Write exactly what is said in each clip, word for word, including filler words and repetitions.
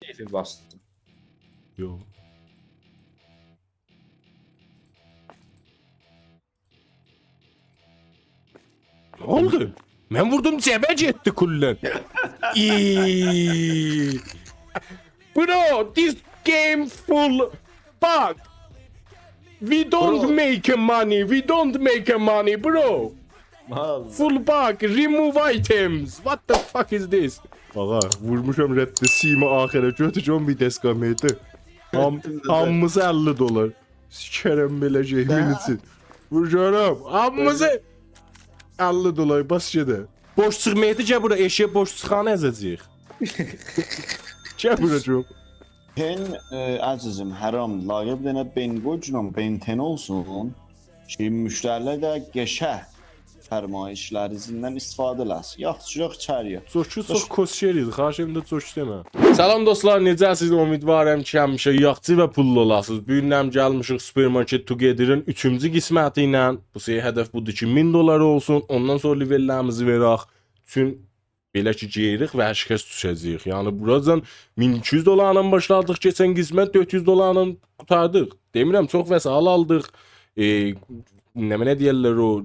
کیفی باستیم. یوخ. نه اولدو؟ من ووردوم، جبه گئتدی کلاً. ای. Bro, this game full bug. We don't Bro. make a money. We don't make a money, bro. والله. Full bug. Remove items. What the fuck is this? آقا، وورموشام رد سیم آخره. گؤتور کی اون بیر دستگاه میتی. هام، هامیسی اللی دلار. سیکرم بئله گیمین ایچین. وور گؤرم. هامیسی اللی دلار. باس گئده. بوش چیخ، مهدی، گل بورا. ائشییه بوش چیخانی ازه‌جه‌ییک. گل بورا، چوخ. پن، ائ، عزیزیم، حرام، لایه بیر دنه بن قوی، جونوم، بن تن اولسون. کی مشتری‌لر ده قشنگ فرمایش‌لریندن استفاده ائله‌سین. یاخشی، یوخ، ایچری‌یه. جوکو چوخ کوسشئر ایدی، خواهش ائدیرم ده جوک دئمه. سلام دوستلار، نئجه‌سیز؟ امیدوارم کی همیشه یاخشی و پوللو اولاسینیز. بو گون هم گلمیشیک سوپرمارکت توگیدرین اوچونجو قسمتی ایله. بو سری هدف بودور کی مین دلار اولسون، اوندان سونرا لول‌لریمیزی وئرک. چون بئله کی گیریریک و هر شکست دوشه‌جه‌ییک. یعنی بوراجان مین ایکی یوز دلارلا باشلادیق، کئچن قسمت دؤرد یوز دلارلا قوتاردیق. دئمیرم، چوخ وسایل آلدیق. ائ، نمنه دئیرلر او،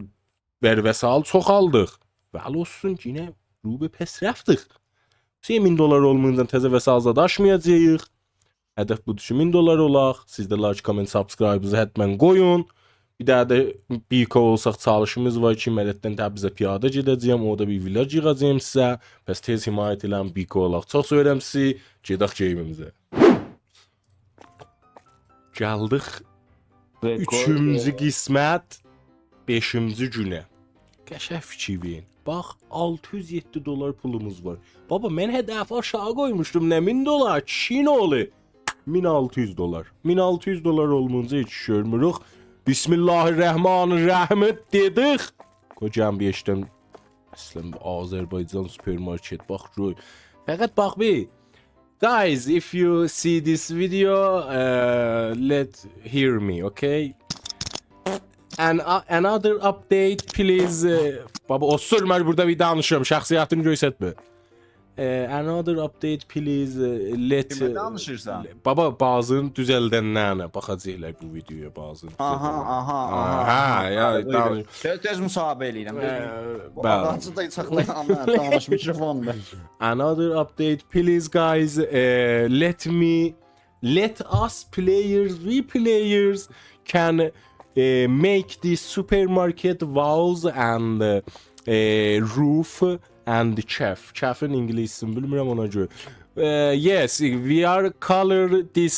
وسایل چوخ آلدیق. ولی اولسون کی یئنه رو به پس رفتیق. سه مین دلار اولمایینجا تزه وسایل زاد آچمایاجاغیق. هدف بودور کی مین دلار اولاق. سیز ده لایک، کامنت، سابسکرایبینیزی حتماً قویون. بیر دنه ده بیکو اولساق چالشیمیز وار کی ملتدن تبریزه پیاده گئده‌جه‌یم. اورادا بیر ویلاگ ییغاجاغام سیزه. پس تئز حمایت ائله‌یین، بیکو اولاق. چوخ سئویرم سیزی. گئدک گیم‌یمیزه. گلدیک اوچونجو قسمت، بئشینجی گونه. قشنگ فیکیر وئرین. باخ، آلتی یوز یئددی دلار پولوموز وار. بابا، من هدفی آشاغی قویموشدوم، نه مین دلار، کیشی نه اولور؟ مین آلتی یوز دلار. مین آلتی یوز دلار اولمایینجا هئچ ایش گؤرموروک. بسم الله الرحمن الرحیم دئدیک. قوی گلین بیر ائشیدم. اصلاً آذربایجان سوپرمارکت، باخ، قوی. فقط باخ بیر. Guys, if you see this video, uh, let hear me, okay? And uh, another update, please. Uh, بابا، اوسور، من بورادا بیر دانیشیرام، شخصیتینی گؤسترمه. Uh, another update, please, uh, let. کیمه دانیشیرسان؟ بابا، بعضی‌نی دوزلدنلرینه باخاجاقلار بو ویدیویا، بعضی‌نی. آها، آها، آها، آها. هه، یا، بویورون. دانیش. تئز، تئز مصاحبه ائله‌ییرم. تئز ائ، مصاحبه. بو بلی. آغاجی دا ساخلایان، دانیش میکروفوندا. Another update, please, guys. Uh, let me, let us players, we players can uh, make this supermarket walls and uh, uh, roof and caf. Cafین اینگیلیسینی بیلمیرم، اونا گؤره. Uh, yes, we are color this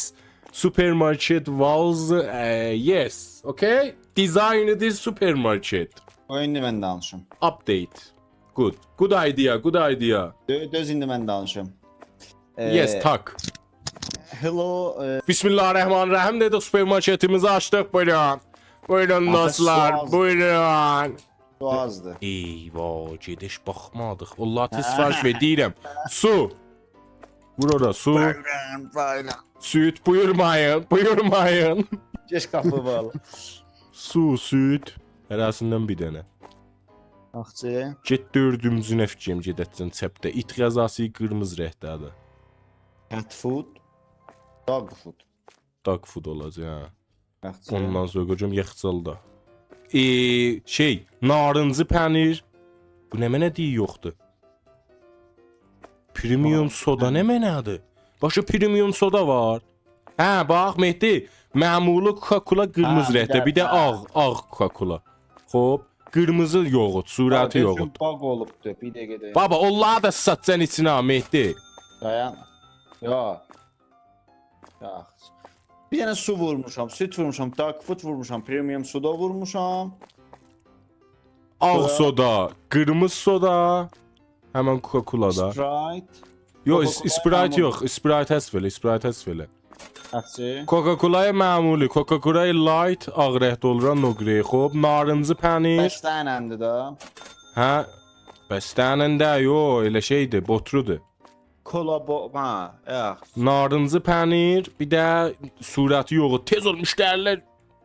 supermarket walls. Uh, yes, okay. Design this supermarket. قوی ایندی من دانیشیم. Update. Good. Good idea, good idea. دؤ-، دؤز ایندی من دانیشیم. ائ، Yes, talk. Hello, ائ، بسم الله الرحمن الرحیم دئدیک، سوپرمارکتیمیزی آچدیق. بویورون. بویورون، آخی دوستلار، سو آز. بویورون. سو آزدیر. ای وای، گئدیش باخمادیق. والله تئز سفارش وئردیرم. سو. وور اورا، سو. بویورون، بویورون. سود، بویورمایین، بویورمایین. گئچ قاپی باغلا. سو، سود. هره‌سیندن بیر دنه. باخچی. گئت دؤردونجونو فیکریم، گئده‌جن چپده. ایت غذاسی قیرمیزی رنگده‌دیر. Cat food. Dog food. Dog food اولاجاق، هه. باخچی. اوندان سونرا قویاجاغام یخچالدا. ائ، شئی، نارنجی پنیر. بو نمنه دئییر یوخدور؟ پریمیوم سودا نمنه‌دیر؟ باشا، پریمیوم سودا وار. هه، باخ، مهدی، معمولی کوکاکولا قیرمیزی رنگده، بیر ده آغ، آغ کوکاکولا. خوب، قیرمیزی یوغورت، صورتی یوغورت. باغ اولوبدور، بیر دقیقه ده. بابا، اونلاری دا ساتجان ایچینه، مهدی. دایان. یوخ. یوخ. بیر دنه سو وورموشام، سود وورموشام، dog food وورموشام، پریمیوم سودا وورموشام. آغ سودا، قیرمیزی سودا، همن کوکاکولا دا. Sprite. یوخ، کوکاکولا اسپرایت همن. یوخ، اسپرایت حذف ائله، اسپرایت حذف ائله. باخچی. کوکاکولای معمولی، کوکاکولای لایت، آغ رنگده اولور، نوگری، خوب، نارنجی پنیر. بسته‌نن‌دیر دا. هه، بسته‌نن ده، یوخ، ائله شئیدیر، بوترودور. کولا بو، هه، یوخ. نارنجی پنیر، بیر ده صورتی یوغورت. تئز اول، مشتری‌لر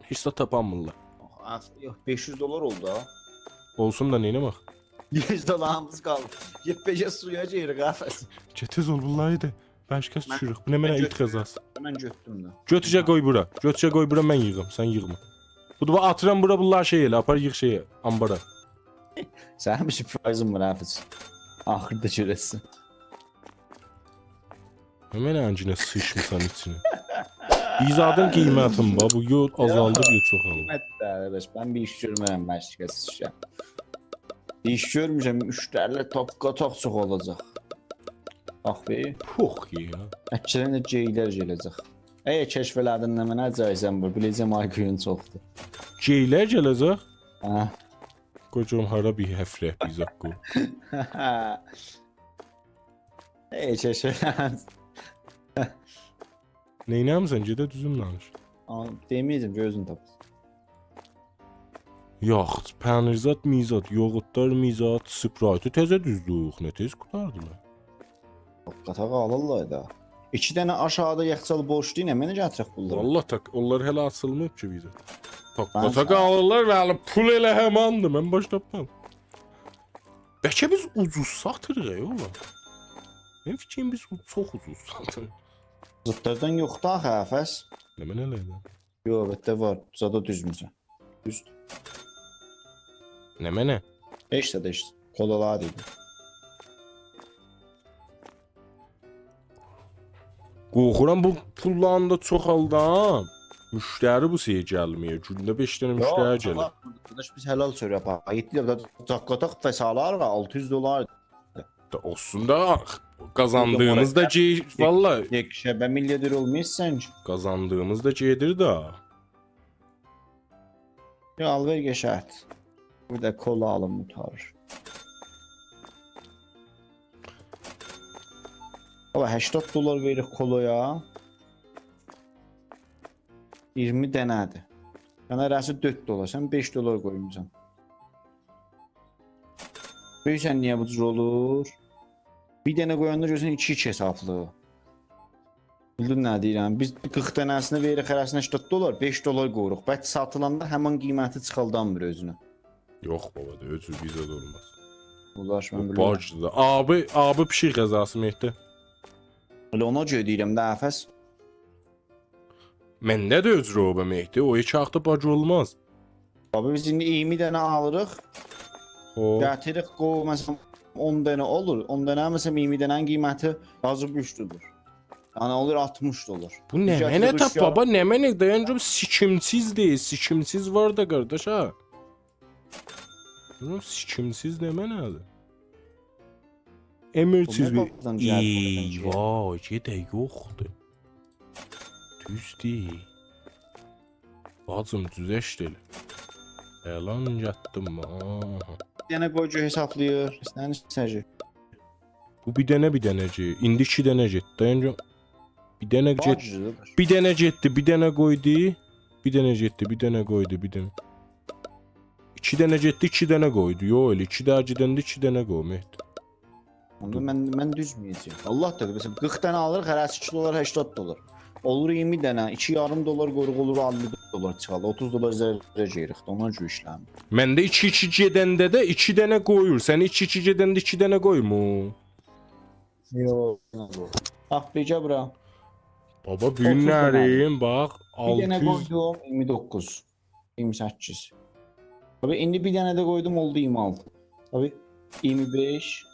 هئچ زاد تاپامیرلار. آخ، یوخ، بئش یوز دلار اولدو ها. اولسون دا، نئینه‌مک؟ یوز دلاریمیز قالدی. یئپیجه سویا گیریر قفس. گئت تئز اول، بونلاری دا. بشکست دوشوروک. بو نمنه ایت غذاسی؟ من گؤتدوم ده. گؤتوجه قوی بورا. گؤتوجه قوی بورا، من ییغیم، سن ییغما. بو دا آتیرام بورا، بونلاری شئی ائله، آپار ییغ شئیه، آنبارا. سنین بیر سورپرایزین وار، حافظ. آخیردا گؤره‌سن. نمنه انگینه سیچمیسان ایچینه؟ بیر زادین قیمتین، باخ، بو یول آزالدی، یوخ، بیر چوخ آلدی. قیمت ده، قارداش، من بیر ایش گؤرمورم، مشکل سیچم. ایش گؤرموشم، مشتری‌لر تاققا تاق چوخالاجاق. باخ بیر. پوخ یا. اکرم ده گئی‌لر گله‌جک. اگر کشف ائله‌دین نمنه، جایزه‌م وار. بیله‌جم آی قویون چوخدور. گئی‌لر گله‌جک؟ هه. قوجام، هارا بیر هفره، بیر زاققو. اگر کشف ائله‌دین. نئینه‌میسن؟ گئده دوزون دانیش. آ، دئمه‌یه‌جم کی، اؤزون تاپاسان. یاخود، پنیر زاد، میزاد، یوغورتلار، میزاد، اسپرایتی تزه دوزدوک. نه تئز قوتاردیلار. تاققا تاق آلیرلار دا. ایکی دنه آشاغیدا یخچال بوشدو، نمنه گتیرک بونلاری؟ والله تاق، اونلار هله آچیلماییب کی، ویزا. تاققا تاق آلیرلار، ولی پول ائله هماندیر، من باش تاپمام. بلکه بیز اوجوز ساتیریق، ای اوغلان. منیم فیکریم بیز او-، چوخ اوجوز ساتیریق. زادلاردان یوخدور آخی، حافظ. نمنه ائله‌دی؟ یوخ، البته وار. زادا دوزموسن. دوزدور. نمنه؟ هئچ ده، هئچ ده. کولالاری دئدیم. قورخورام بو پوللارینی دا چوخالدام، مشتری بو شئیه گلمه‌یه. گونده بئش دنه مشتری گلیر. یوخ، قارداش، بیز حلال چؤرک آپاریریق. یئتدی ده تاققا تاق وسایل آلیریق، آلتی یوز دلار. دا اولسون دا، قازاندیغیمیز دا گئ-، والله. یکشنبه میلیونر اولمایاسان کی. قازاندیغیمیز دا گئدیر ده. یا، آلوئر گئشرت. بیر ده کولا آلیم، قوتاریر. بابا، هشتاد دلار وئریریک کولویا. اییرمی دنه‌دیر. یعنی هره‌سی دؤرد دلار. سن بئش دلار قویموسان. بیلیرسن نییه بو جور اولور؟ بیر دنه قویاندا گؤرورسن ایکی ایکی حسابلی. بیلدین نه دئییرم؟ بیز قیرخ دنه‌سینه وئریریک، هره‌سینه هشتاد دلار، بئش دلار قویوروق. بلکه ساتیلاندا همین قیمتی چیخالدانمیر اؤزونه. یوخ بابا، دا اؤزو بیزه ده اولماز. اولار، من بو بیلیرم. باجدیر دا. آبی، آبی پیشیر غذاسی، مهدی. ائله اونا گؤره دئییرم ده، حافظ. منده ده اؤز روبه، مهدی. او ایکی حاقدا باج اولماز. آبی، بیز ایندی اییرمی دنه آلیریق. هو. گتیریریک، قوی، مثلا، اون دنه اولور. اون دنه، مثلا، اییرمی دنه‌نین قیمتی یازیب اوچ دلار. یعنی اولور آلتمیش دلار. بو نمنه تاپ، بابا، نمنه؟ دایان گؤروم، سیکیمسیز دئییل، سیکیمسیز وار دا، قارداش، ها. بونون سیکیمسیز نمنه‌دیر؟ امیر چیز بیر، بو نه قاپیدان گلدی؟ ای، وای، گئده یوخدور. دوز دئییل. باجیم، دوز اشت ائله. اعلان گتدیم، آها. بیر دنه قوی گؤر، حسابلاییر. سنین سجی. بو بیر دنه، بیر دنه کی. ایندی ایکی دنه گئتدی. دایان گؤروم. بیر دنه گئت-، باجدیر، قارداش. بیر دنه گئتدی، بیر دنه قویدو. بیر دنه گئتدی، بیر دنه قویدو، بیر دنه. ایکی دنه گئتدی، ایکی دنه قویدو. یوخ، ائله ایکی دنه گئدنده ایکی دنه قوی، مهدی. اوندا من، من دوزمه‌یه‌جم. الله تعالی، مثلا، قیرخ دنه آلیریق، هره‌سی ایکی دلار، هشتاد دلار. اولور اییرمی دنه، ایکی یاریم دلار قویوروق، اولور اللی دلار چیخالدی. اوتوز دلار ضرره گیریریک ده، اونا گؤره ایشله‌میر. منده ایکی ایکی گئدنده ده ایکی دنه قویور. سن ایکی ایکی گئدنده ایکی دنه قویمور. یوخ، یوخ. باخ، بیر گل بورا. بابا، بوگون اوتوز دنه‌دیر. نه‌ریم، باخ، بیر دنه آلتی یوز. قویدوم، اییرمی دوققوز. اییرمی سککیز. آبی، ایندی بیر دنه ده قویدوم، اولدو اییرمی آلتی. آبی، اییرمی بئش.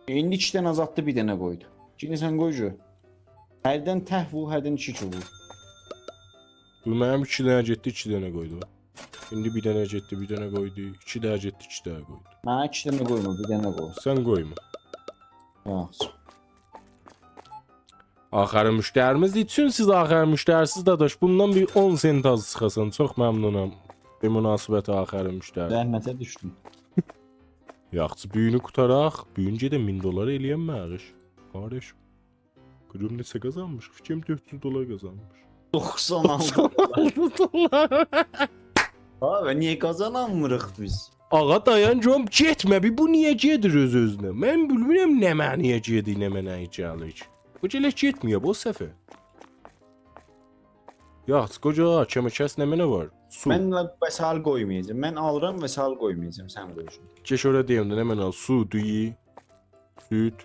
ایندی ایکی دنه آزالتدی، بیر دنه قویدو. ایکینی سن قوی گؤر. هردن تک وور، هردن ایکی ایکی وور. بو منیم ایکی دنه گئتدی، ایکی دنه قویدو. ایندی بیر دنه گئتدی، بیر دنه قویدو. ایکی دنه گئتدی، ایکی دنه قویدو. منه ایکی دنه قویما، بیر دنه قوی. سن قویما. یاخشی. آخرین مشتریمیزدیر. چون سیز آخرین مشتری‌سیز، داداش، بوندان بیر اون سنت آز چیخاسان. چوخ ممنونام. به مناسبت آخرین مشتری. زحمته دوشدوم. یاخشی، بوگونو قوتاراق. بوگون گئده مین دلار ائله‌یم معاش. قارداش. گؤروم نئچه قازانمیش. فیکریم دؤرد یوز دلار قازانمیش. دوخسان آلتی دلار. آبی، نییه قازانامیریق بیز؟ آغا، دایان گؤروم، گئتمه بیر، بو نییه گئدیر اؤز-اؤزونه؟ من بیلمیرم نمنه‌یه گئدیر، نمنه‌یه گلیر. بو گله گئتمه‌یه بو سفر. یاخشی، قوجا، کمه کس، نمنه وار؟ سو. من وسایل قویمایاجاغام. من آلیرام، وسایل قویمایاجاغام. سن قویورسان. گئت اورا دئییم ده، نمنه آل؟ سو، دویو، سود.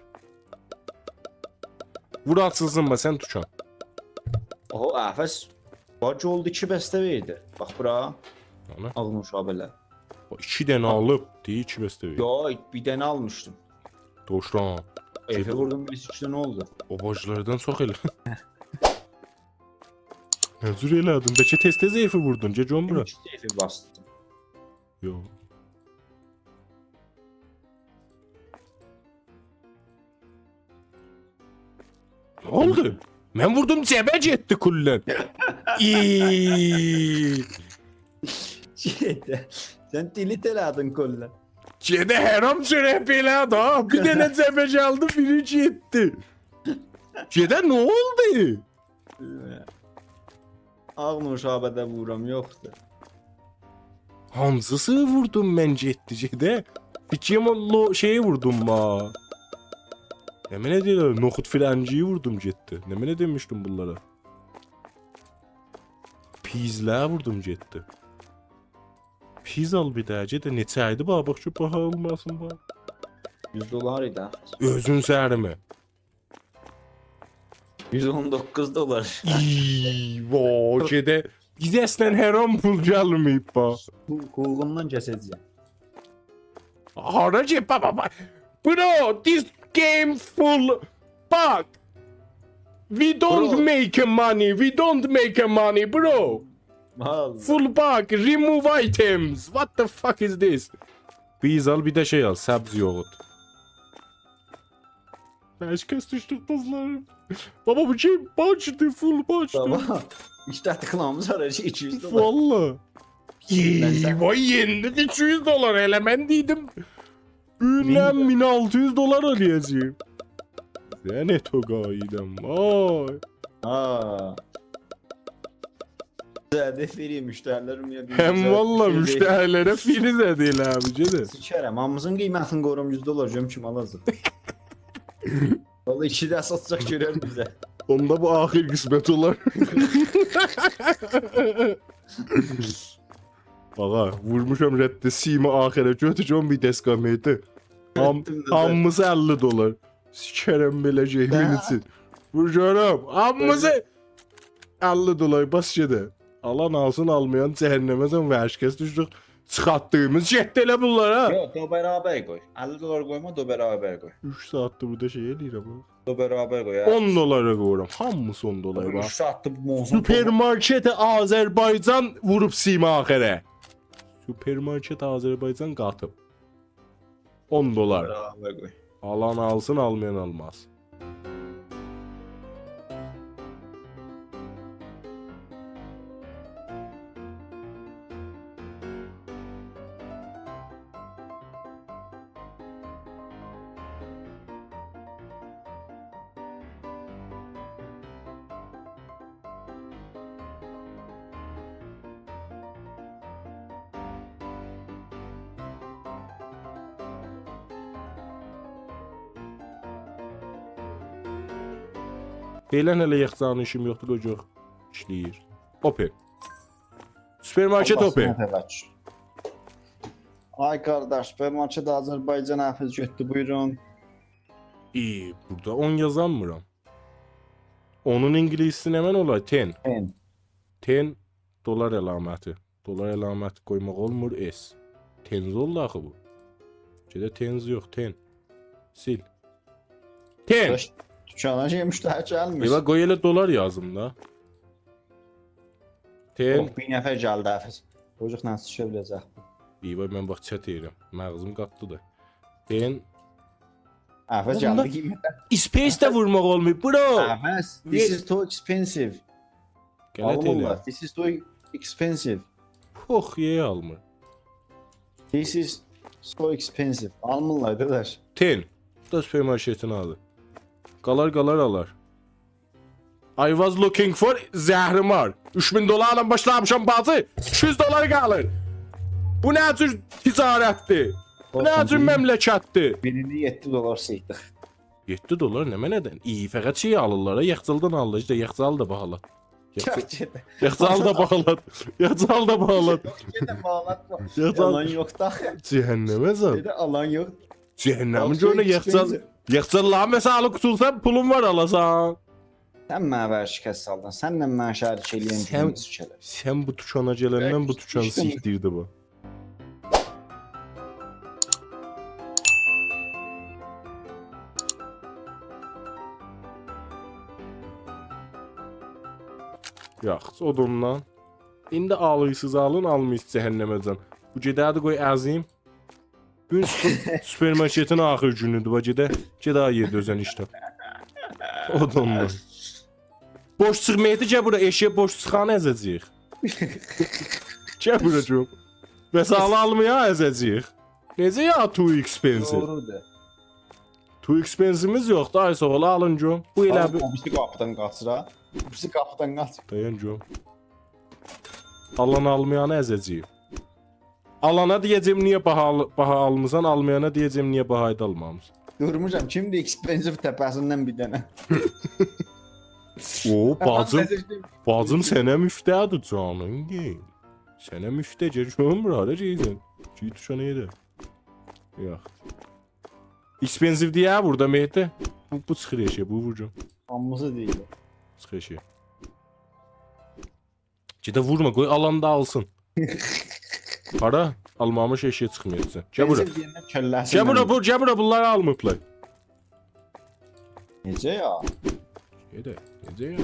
وور آچیلسین، باخ، سن توتان. اوهو، افس. باخ، گؤردو، ایکی بسته وئردی. باخ بورا. آنا. آغ نوشابه‌لر. باخ، ایکی دنه آلیب، دئییر، ایکی بسته وئردی. یو، بیر دنه آلمیشدیم. دوشان. افه ووردوم، بیریسی ایکی دنه اولدو. او باجیلاردان چوخ ائله. نه جور ائله‌دین؟ بلکه تئز-تئز افی ووردون، گئت گؤروم بورا. ایکی افی باسدیم. یو. نه اولدو؟ من ووردوم، جبه گئتدی کلاً. ای. گئده. سن دیلیت ائله‌دین کلاً. گئده حرام چؤرک بئله‌دی ها. بیر دنه جبه گلدی، بیری گئتدی. گئده نه اولدو؟ بیلمیرم. آغ نوشابه‌ده وورورام، یوخدور. هانسیسی ووردوم من گئتدی گئده؟ فیکریم او لو-، شئیی ووردوم ما. نمنه دئییرلر؟ نوخود فرنگی‌یی ووردوم گئتدی. نمنه دئمیشدیم بونلارا؟ پیزلری ووردوم گئتدی. پیز آل بیر دنه، گئده نئچه ایدی؟ باخ، باخ کی، باها اولماسین، باخ. یوز دلار ایدی، افس. اؤزون سریمه. یوز اون دوققوز دلار. ای، وا، گئده. بیز اصلاً حرام پول گلمه‌ییب، باخ. بو حقوقوندان کسه‌جه‌یم. هارا گئت، باخ، باخ، باخ. Bro, this game full bug. We don't Bro. make a money. We don't make a money, bro. والله. Full bug, remove items. What the fuck is this? پیز آل، بیر ده شئی آل، سبز یوغورت. تشکست دوشدوک، دوستلاریم. بابا، بو کی باجدی، فول باجدی. بابا، ایکی دنه تیکلامز وار، هر شئی ایکی یوز دلار. والله. من سن- ای، وای، یئندی ایکی یوز دلار، ائله من دئدیم. بوگوندن مین دلار. مین آلتی یوز دلار ائله‌یه‌جه‌یم. لعنت او قاییدام، وای. ها. زده فری، مشتری‌لر اومومیه بیر هم زده والله فری. مشتری‌لره فری زده ائله ابی، گئده. سیکرم، هامیسینین قیمتینی قویوروم یوز دلار، گؤروم کیم آلاجاق. والله ایکی ده ساتاجاق گؤرر بیزه. اوندا بو آخر قسمت اولار. آغا، وورموشام رد سیمی آخره، گؤتور اون بیر دسکامیتی. هام-، گؤتدوم ده. هامیسی اللی دلار. سیکرم بئله گیمین ده. ایچین. وور گؤروم. هامیسی بئله. اللی دلار، باس گئده. آلان آلسین، آلمایان جهنمه، سن ورشکست دوشدوک. چیخارتدیغیمیز گئتدی ائله بونلارا. یوخ، دو برابر قوی. اللی دلار قویما، دو برابر قوی. اوچ ساعاتدیر بوردا شئی ائله‌ییرم، ها. دو برابر قوی، هه. اون دلارا قویورام. هامیسی اون دلار، اوچ باخ. ساعاتدیر بو موضوع. سوپرمارکت آذربایجان ووروب سیمی آخره. سوپرمارکت آذربایجان قاتیب. اون دلار. برابر قوی. آلان آلسین، آلمایان آلماز. بئله هله یخچالین ایشیم یوخدور، قوی گؤر ایشله‌ییر. اوپن. سوپرمارکت آللاه اوپن. سلامت ائله‌سین. آی قارداش، سوپرمارکت آذربایجان افس گؤتدو، بویورون. ای، بوردا اون یازانمیرام. اونون اینگیلیسجه‌سی نمنه اولار؟ تن. تن. تن دلار علامتی. دلار علامتی قویماق اولمور، اس. تنز اولدو آخی بو. گئده تنز یوخ، تن. سیل. تن. داش، دوکانا شئی، مشتری گلمیر. ائوه، قوی ائله دلار یازیم دا. تن. یوخ، بیر نفر گلدی، افس. قوجوقلا سیکه بیله‌جک بو. ای وای، من باخ چت ائدیرم. مغزیم قاتدی دا. تن. افس، اوغلوم، گلدی دا قیمته. اسپیس ده وورماق اولمور، برو. افس، this is too expensive. غلط آلمانلار، ائله‌ییر. This is too expensive. پوخ، یئیه آلمیر. This is so expensive. آلمانلار، قارداش. تن. بو دا سوپرمارکتین آدی. قالار، قالار، آلار. I was looking for زهرمار. اوچ مین دلارلا باشلامیشام، باجی. ایکی یوز دلار قالیر. بو نه جور تجارتدیر؟ بو نه جور مملکتدیر؟ بیرینی یئددی دلار سیخدیق. یئددی دلار نمنه‌دن؟ ای، فقط شئی آلیرلار ها، یخچالدان آلیرلار. ایشته یخچالی دا باهالات. یخچال-، یخچالی دا باهالات. یخچالی دا باهالات. یوخ، گئده باهالات وار. یخچال-، آلان یوخدو آخی. جهنمه زاد. گئده آلان یوخ. جهنمین گؤرونه یخچال. یاخشی، اللهین مثالی قوتولسا پولون وار آلاسان. سن منه ورشکست سالدین. سنله من شریک ائله‌ین سن، گونوموز کلر. سن بو توکانا گلندن بو توکان سیکدیردی بو. یاخشی، اودوندان. ایندی آلیرسینیز، آلین، آلمیرسینیز، جهنمه‌جان. بو گئدردی، قوی ازیم. بو گون سوپر-، سوپرمارکتین آخیر گونودور، باخ، گئده، گئده آی یئرده اؤزن ایشله. اودوندان. بوش چیخ، مهدی، گل بورا، ائشیگه بوش چیخانی ازه‌جه‌ییک. گل بورا، چوخ. مثالی آلمایا ازه‌جه‌ییک. نئجه یا، too expensive؟ دوغرودور. Too expensive-میز یوخدور، آی ساغ اول، آلین گؤروم. بو ائله... تامام، بیر او بیریسی قاپیدان قاچیر ها. او بیریسی قاپیدان قاچیر. دایان گؤروم. آلان آلمایانی ازه‌جه‌ییم. آلانا دئیه‌جم، نییه باها آل-، باها آلمیسان، آلمایانا دئیه‌جم، نییه باهایدا آلمامیسان. دورموشام، کیمدیر expensive تپه‌سیندن بیر دنه؟ او، آدام باجیم، ازه‌جه‌ییم. باجیم سنه مفته‌دیر جانین، دئییم. سنه مفته، گل گؤروم بورا، هارا گئدیرسن؟ گئت دوشانه یئره. یوخ. Expensive دئیه بوردا، مهدی. بو، بو چیخیر ائشیگه، بو وورجام. هامیسی دئییل. چیخ ائشیگه. گئده وورما، قوی آلان دا آلسین. هارا؟ آلمامیش ائشیگه چیخمایاجاق. گل بورا. Expensive دئینده کلله‌سیندن... گل بورا، بو، گل بورا، بونلاری آلماییبلار. نئجه یا؟ گئده، نئجه یا؟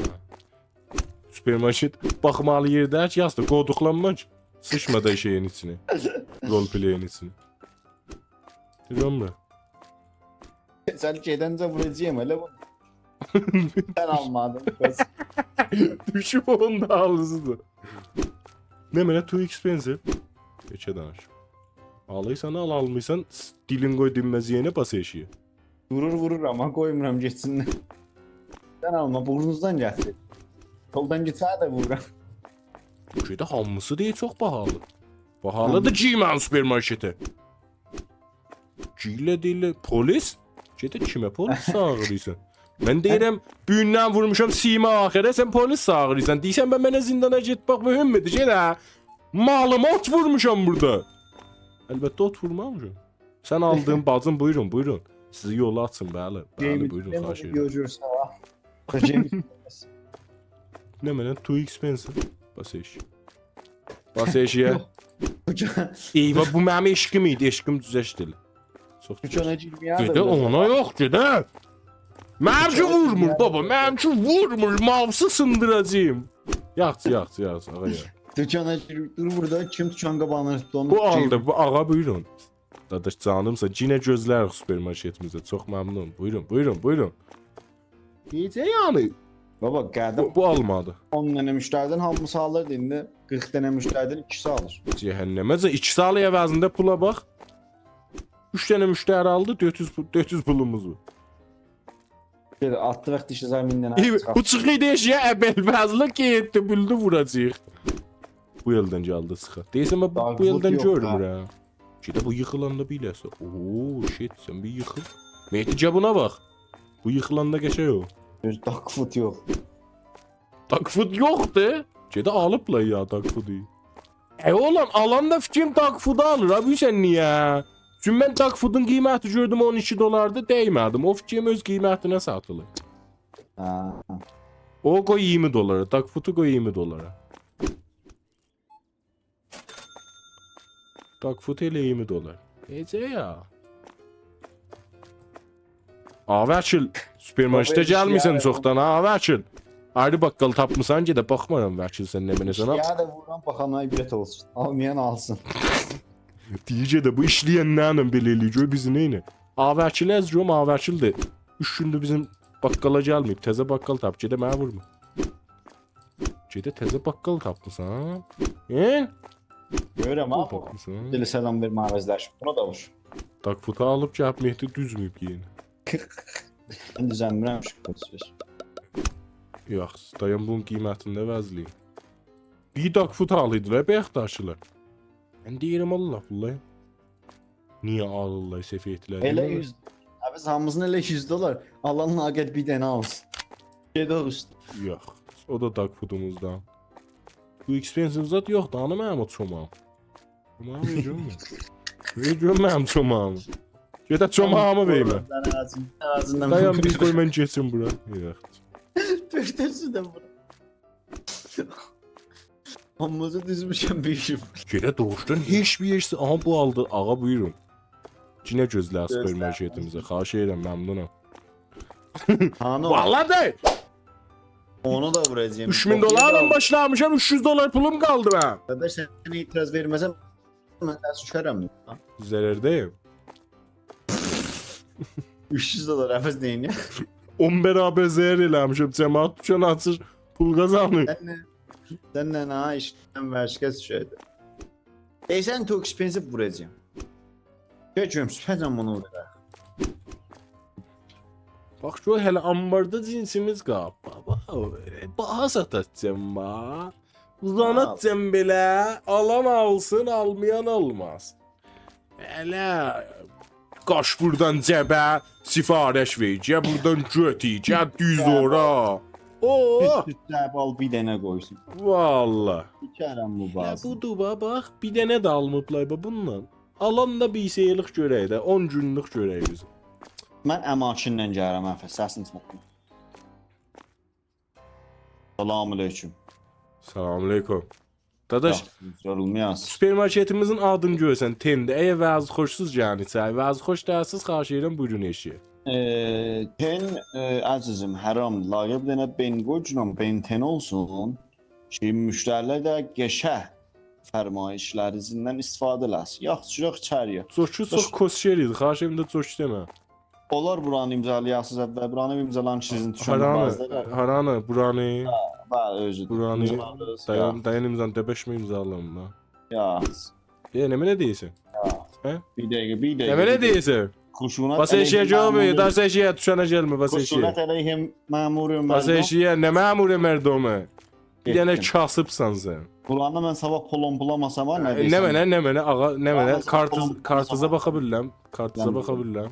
سوپرمارکت باخمالی یئر دئییل کی، یاستی، قودوقلانما کی. سیچما دا شئیین ایچینه. Roleplayین ایچینه. دئییرم ده. سن گئدنجه ووراجاغام ائله بونو. سن آلمادین، بس. دوشوب اونون دا آلیسیدیر. نمنه، too expensive؟ یئکه دانیش. آلیرسان آل، آلمیرسان، س-، دیلین قوی دینمز یئرینه، باس ائشیگه. وورور، وورور، آمما قویمورام گئتسینلر. سن آلما، بورنوزدان گتیر. یولدان گئتسه ده وورورام. بو شئیده هامیسی دئییر، چوخ باهالی. باهالیدیر، هه. گیرمه سوپرمارکته. گیرله دئییرلر، پلیس؟ گئده کیمه پلیس چاغیریرسان؟ من دئییرم، بو گوندن وورموشام سیما آخره، سن پلیس چاغیریرسان. دئییرسن، به منه زیندانا گئت، باخ، مهمدور، گئده. مالیما اوت وورموشام بوردا. البته، اوت وورمامیشام. سن آلدین، باجیم، بویورون، بویورون. سیزی یولا آچیم، بلی. بلی، بویورون، خواهش ائدیرم. گؤرورسن، ها. نمنه، too expensive. باس ائشیگه. باس ائشیگه. یوخ. ائیواه، بو منیم عشقیم ایدی، عشقیم دوزشدیل. چوخ دوزشدیل. دوکانا گیرمه‌یه ده... گئده، اونا یوخ، گئده. منیم کی وورمور، بابا، منیم کی وورمور، ماوسی سیندیراجاغام. یاخشی، یاخشی، یاخشی، آغا، یاخشی. دوکانا گیر، دور بوردا، کیم دوکان قاباغینا توتدو، اونو... بو آلدی، بو آغا، بویورون. داداش، جانیمسا، یئنه گؤزلریک سوپرمارکتیمیزه. چوخ ممنون. بویورون، بویورون، بویورون. نئجه یعنی؟ بابا، قدیم... بو، بو آلمادی. اون دنه مشتریدن هامیسی آلیردی، ایندی قیرخ دنه مشتریدن ایکیسی آلیر. جهنمه‌جه، ایکیسی آلیر، عوضینده پولا باخ. اوچ دنه مشتری آلدی، دؤرد یوز پو-، دؤرد یوز پولوموز وار. بیر آتدی واخت ایشی زمین دنه... ای، چیخار. بو چیخیردی ائشیگه، ابوالفضلی گئتدی، بیلدی ووراجاغیق. بو ائلدن گلدی چیخا. دئییرسن، باخ، بو، بو ائلدن گؤرمور ها. داگوت یوخ دا. گئده بو ییخیلاندا بیله‌سه. اوو، شیت، سن بیر ییخیل. مهدی، گل بونا باخ. بو ییخیلاندا قشنگ او. داگوت یوخ. داگوت یوخدور. گئده آلیبلار یا داگوتو. ای اوغلان، آلان دا فیکریم داگوتو آلیر، آبی، سن نییه؟ چونکی من داگوتون قیمتی گؤردوم اون ایکی دلاردی، دیمه‌دیم. او فیکریم اؤز قیمتینه ساتیلیر. هه. او قوی اییرمی دلارا، داگوتو قوی اییرمی دلارا. داگوت ائله اییرمی دلار. نئجه یا؟ آ، وکیل، سوپرمارکته... بابا، گلمیرسن ایشله‌یه چوخدان، ها، وکیل. آیری باققال تاپمیسان، گئده باخمارام، وکیل، سن نمنه‌سن، ها؟ ایشله‌یه ده وورورام، باخانا عبرت اولسون. آلمایان آلسین. دئییر، گئده بو ایشله‌ینلرله بئله ائله‌ییر، گؤر بیزی نئینیر. آ، وکیل، عزیزیم، آ، وکیل ده اوچ گوندور بیزیم باققالا گلمه‌ییب، تزه باققال تاپ، گئده منه وورما. گئده تزه باققال تاپمیسان؟ هه؟ گؤرورم ها، بو تاپمیسان؟ دلی سلام وئرمه عوضلشیب. بونا دا وور. داگوتو آلیب گلیب مهدی دوزمه‌ییب یئنه. من دوزلمیرم، شوکور. یوخ، دایان، بونون قیمتینده وزلی. بیر داگوت آلیردیلار، بایاقداکیلار. من دئییرم، الله، والله. نییه آلیرلار سفیه‌تیلر؟ ائله دئییرم. یوز، آبی، هامیسینی ائله یوز دلار. آلان لااقل بیر دنه آلسین. گئدک اوسته. یوخ، او دا داگوتوموزدان. بو expensive زاد یوخدور، هانی منیم او چوماغیم؟ چوماغی وئر گؤروم. وئر گؤروم منیم چوماغیمی. گئده چوماغیمی وئرمه. سنین آغزین-، آغزیندان دایان، بیر قوی من کئچیم بورا. یوخ. دؤردونجو ده بورا. آممازا دوزموشم بیر ایشیم. گئده دوغوشدان هئچ بیر یئرسی. آها، بو آلدی. آغا، بویورون. یئنه گؤزلر گؤزلر. سوپرمارکتیمیزه. خواهش ائدیرم، ممنونام. هانو؟ والله دئییل. اونو دا ووراجاغام. اوچ مین دلارلا باشلامیشام، اوچ یوز دلار پولوم قالدی منیم. قارداش، سن اعتراض وئرمه‌سن، من سنی سوکرم. ضررده‌یم. اوچ یوز دلار عوض نئینیه؟ اون برابر ضرر ائله‌میشم. جماعت دوکان آچیر، پول قازانیر. سنله، سنله ها ایشدن وشکه سوکردی. دئییرسن، تو اکسپنسیو ووراجاغام. گؤر گؤروم، سوپرجن بونو وورار. باخ، گؤر هله آنباردا جنسیمیز قالیب. بابا، باها ساتاجاغام ها. اوزاناجاغام بئله، آلان آلسین، آلمایان آلماز. ائله قاچ بوردان جبه، سفارش وئر، گل بوردان گؤتور، گل دوز اورا. اوه! اوست اوسته آل، بیر دنه قویسون. والله. سیکرم بو ائله بازی. بودور، باخ، باخ، بیر دنه ده آلماییبلار، باخ، بونونلا. آلان دا بیر شئیلیک گؤرک ده، اون گونلوک گؤرک بیز. من اماکنله گلیرم، عفه، سسینی چیخارتما. سلام علیکم. سلام علیکم. داداش، یاخشی، یورولمایاس. سوپرمارکتیمیزین آدینی گؤرسن، تن‌دیر. اگر وضع خوشسوز گلین ایچری، وضع خوش دئییلسیز، خواهش ائدیرم، بویورون ائشییه. ائ، تن، ائ، عزیزیم، حرام. لاغر بیر دنه بن قوی، بن تن اولسون. کی، مشتری‌لر ده قشنگ فرمایش‌لرینیزدن استفاده ائله‌سین. یاخشی، یوخ، ایچری‌یه. جوکو چوخ کوسگئر ایدی، خواهش ائدیرم ده جوک دئمه. اونلار بورانی امضالایاسینیز، اول بورانی امضالایین کی، سیزین دوشن هارانی، بازده. هارانی، بورانی، بلی، اؤزودور. بورانی. امضالاییرسینیز. دایان، دایان امضانی، دبشمه امضالاییم دا. یا. ائ، نمنه دئییرسن؟ بیر دقیقه، بیر دقیقه. نمنه بیر دقیقه. دئییرسن؟ خشونت باس ائشییه، علیه جواب وئر، مأمور. داس ائشییه، دوشنه گلمه، باس ائشییه. خشونت علیه مأمور مردم. باس ائشییه، نه مأمور مردمی؟ بیر دنه گئتدیم. کاسیبسان سن. بورانی من صاباح پولومپولاماسام، ها، نه دئییرسن؟ نمنه، نمنه، آغا، نمنه؟ یالنیز کارتیز، پولومپولاماسام. کارتیزا باخا بیلیرم. کارتیزا یعنی باخا بیلیرم.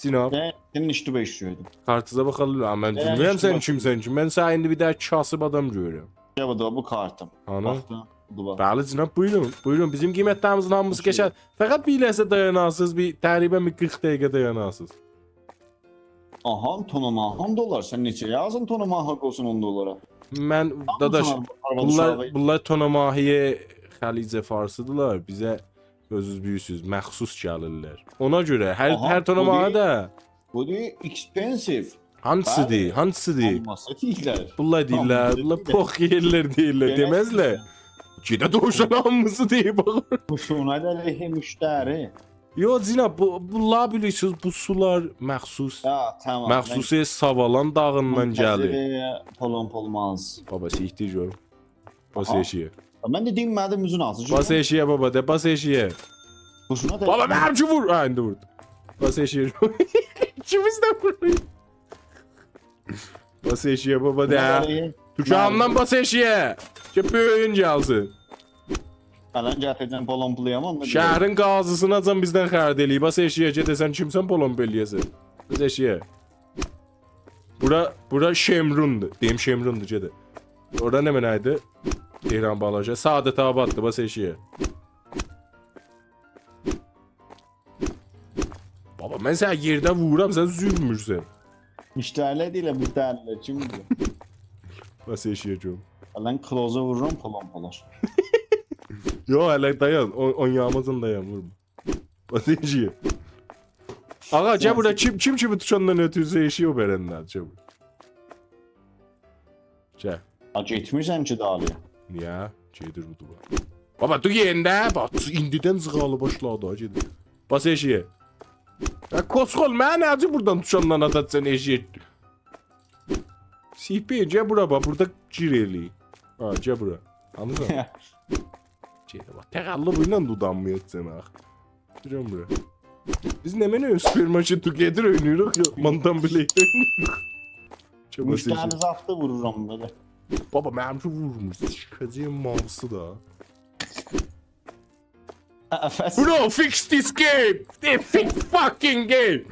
جناب. سن، سنین ایشدی بئش یوز. کارتیزا باخا بیلیرم. من ائ، بیلمیرم سن ایشدی کیمسن کی. من سنی ایندی بیر دنه کاسیب آدام گؤرورم. یا، بو دا بو کارتیم. آنا. باخ دا، بو دا. بلی، جناب، بویورون. بویورون، بیزیم قیمت‌لریمیزین هامیسی بویورون. کئچر. فقط بیر لحظه دایاناسینیز، بیر تقریباً بیر قیرخ دقیقه دایاناسینیز. آها، توماهاک اون دلار. سن نئچه یازین توماهاک اولسون اون دلارا؟ من، آلمیشام داداش، آربا-، آربا بونلار، اوشاغی. بونلار توماهاک خلیج فارسی‌دیرلار. بیزه، اؤزونوز بیلیرسینیز، مخصوص گلیرلر. اونا گؤره هر، آها، هر توماهاک بو دئییل. دا. بو دئییل، expensive. هانسی‌دیر؟ بلی. هانسی‌دیر؟ آلماسی دئییرلر. بونلار دئییرلر، آلماسی بونلار دئییرلر. پوخ یئییرلر دئییرلر، دئمزلر. دئمزلر. گئده دوشان هامیسی دئییر، باخ. خشونت علیه مشتری. یوخ، جناب، بو، بونلار بیلیرسینیز، بو سولار مخصوص، یا، تامام. مخصوص ساوالان داغیندان گلیر. منتظر پولومپولماز. بابا، سیکتیر گؤروم. باس ائشییه. آها. من ده دئییم، منیم اوزون آزیر. باس ائشییه، بابا، ده، باس ائشییه. خشونت علیه. بابا، منیم کی وور. ها، ایندی ووردو. باس ائشییه. ایکیمیز ده ووروروق. باس ائشییه، بابا، ده. دوکانیندان باس ائشییه. کی بؤیویون گلسین. الان گتیره‌جم، پولومپولایام، اوندا گؤرک. شهرین قاضی‌سیناجان بیزدن خرید ائله‌ییب. باس ائشییه، گئده‌سن کیمسن پولومپول ائله‌یه‌سن. باس ائشییه. بورا، بورا شمروندور. دئییم شمروندور، گئده. اورا نمنه ایدی؟ تهران بالاشه. سعادت‌آباددیر، باس ائشییه. بابا، من سنی یئرده وورورام، سن سورمورسن. مشتری‌لر دئییل، مشتری‌لر. کیم بو؟ باس ائشییه گؤروم. الان کلوزا وورورام، پولومپولار. یوخ، هله دایان. او، اون یامازین دایان، وورما. باس ائشییه. آغا، گل بورا. سنسیز. کیم، کیم کی بو دوکاندان اؤتورسه ائشییه، او برنده‌دیر، گل بورا. گل. ها، گئتمیرسن کی دالییا. نییه؟ گئدیر بو دوکانا. بابا، دور یئرینده، باخ، ایندیدن زیغالی باشلادی ها، گئدیر. باس ائشییه. یا کوسخول، منی نئجه بوردان دوکاندان آتاجاقسان ائشییه؟ سیپی، گل بورا، باخ، بوردا گیر ائله‌ییک. ها، گل بورا. آنلیسان؟ گئده باخ، تقلب ایله دودانمایاجاقسان آخی. دورون بورا. بیز نمنه سوپرمارکت توگئدر اویناییریق، یوخ، مانتان بیلک اویناییریق. چابا مشتری سئچیم. زادی وورورام بئله. بابا، منیم کی وورمور، سیکه‌جه‌ییم ماوسو دا. نفس. Bro, fix this game. They fix fucking game.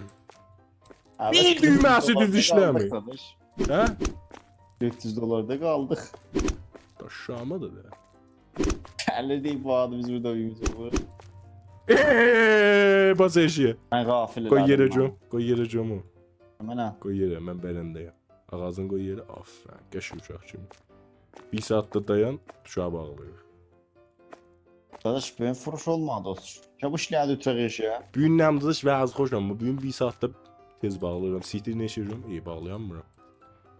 عوض بیر دویمه‌سی دوز ایشله‌میر. قالدیق، قارداش. هه؟ دؤرد یوز دلاردا قالدیق. داشاما دا ده. دلی دئییب، بو آدی بیز بوردا بیریمیزی وورور. ائه، باس ائشیگه. من غافل قوی یئره ائله‌دیم گؤم، قوی یئره گؤم او. من. منه. قوی یئره، من برنده‌یم. آغزین قوی یئره، آفرین. قشنگ اوشاق کیمی. بیر ساعاتدا دایان، اوشاغی باغلاییریق. داداش، بوگون فروش اولمادی او. یا بو ایشله‌دی اوتاق ایشی. بوگون نمزش و از خوشم. بو بوگون بیر ساعاتدا تئز باغلاییرام. سیتیر نئجه ائدیرم؟ ای، باغلایانمیرام.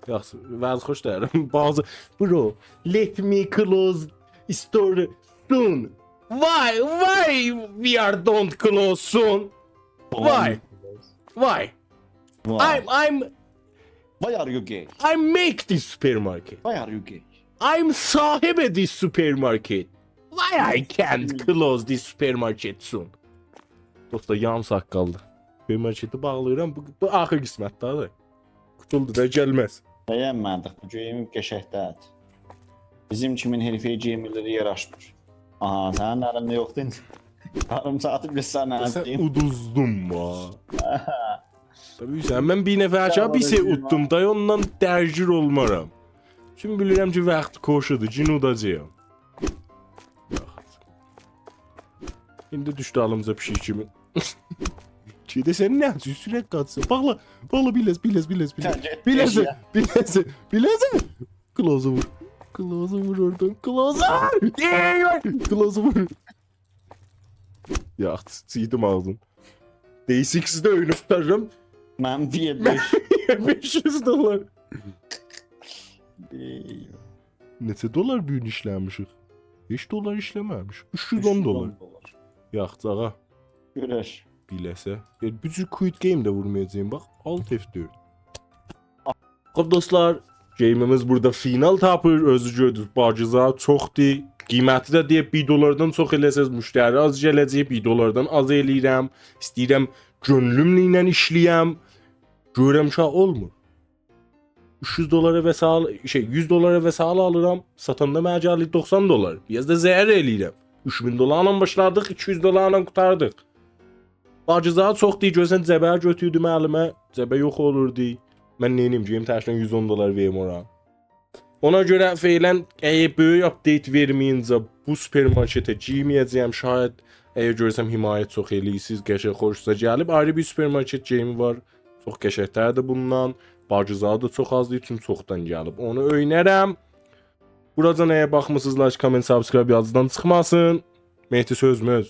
یاخشی، و از خوش دئییرم. بازی، bro, let me close store soon. Why, why we are don't close soon? Why? Why? Why? I'm, I'm, Why are you gay? I make this supermarket. Why are you gay? I'm صاحب this supermarket. Why I can't close this supermarket soon? دوستلار، یاریم ساعات قالدی. سوپرمارکتی باغلاییرام. بو، بو آخیر قسمت داها. قوتولدو دا، گلمز. بیَنمه‌دیک، بو گئیم قشنگ دئییل. بیزیم کیمین حرفه‌ای گئیمرلره یاراشمیر. آها، سنین الینده یوخدور ایندی. یاریم ساعاتی بیر سنه سن ازدیم. اودوزدون وا. طبیعی سن، من بیر نفر کی، سن بیر شئی اودوزدون اوتدوم، دای اوندان درگیر اولمارام. چون بیلیرم کی، واخت خوشودور، گئنه اوداجاغام. یوخ. ایندی دوشدو الیمیزه پیشیک کیمی. گئده سن نه اوچون سورت قاچسین؟ باغلا، باغلا، بیلز، بیلز، بیلز، بیلز. سن گئت بیلز، ائشیگه. بیلز، بیلز. کلوزو وور. کلوزو وور اورادان. کلوزو. ای، وای. کلوزو وور. یا، سیدیم آغزین. دی سیکسده اویونو قوتاررام. من بیر بئش. بئش یوز دلار. ای، نئچه دلار بو گون ایشله‌میشیک؟ هئچ دلار ایشله‌مه‌میشیک. اوچ یوز اون دلار. یاخشی، آغا. گؤرش. بیله‌سه. ائ، بو جور Quit Game ده وورمایاجاغام، باخ، Alt F دؤرد. خوب، دوستلار، گئیمیمیز بورادا فینال تاپیر. اؤزو گؤردونوز، باجیزا چوخدور. قیمتی ده دئییب، بیر دلاردان چوخ ائله‌سز، مشتری آز گله‌جک، بیر دلاردان آز ائله‌ییرم. ایسته‌ییرم کؤنلومله ایشله‌یم. گؤرورم کی، اولمور. اوچ یوز دلارا وسایل، شئی، یوز دلارا وسایل آلیرام، ساتاندا منه گلیر دوخسان دلار. بیر آز دا ضرر ائله‌ییرم. اوچ مین دلارلا باشلادیق، ایکی یوز دلارلا قوتاردیق. باجیزا چوخدور، گؤرسن جعبه گؤتوردوم الیمه، جعبه یوخ اولوردو. من نئینیم، گئدیم تکدن یوز اون دلار وئریم اورا؟ اونا گؤره فعلاً اگر بؤیوک update وئرمه‌یینجه بو سوپرمارکته گیرمه‌یه‌جه‌یم. شاید اگر گؤرسم حمایت چوخ ائله‌ییرسیز، قشنگ خوشوزا گلیب، آیری بیر سوپرمارکت گئیمی وار. چوخ قشنگ‌تردیر بوندان. باجیزا دا چوخ آزدیر، چون چوخدان گلیب. اونو اؤیرنرم. بوراجان اگر باخمیسینیز، like، comment، subscribe یادیزدان چیخماسین. مهدی سؤزمز.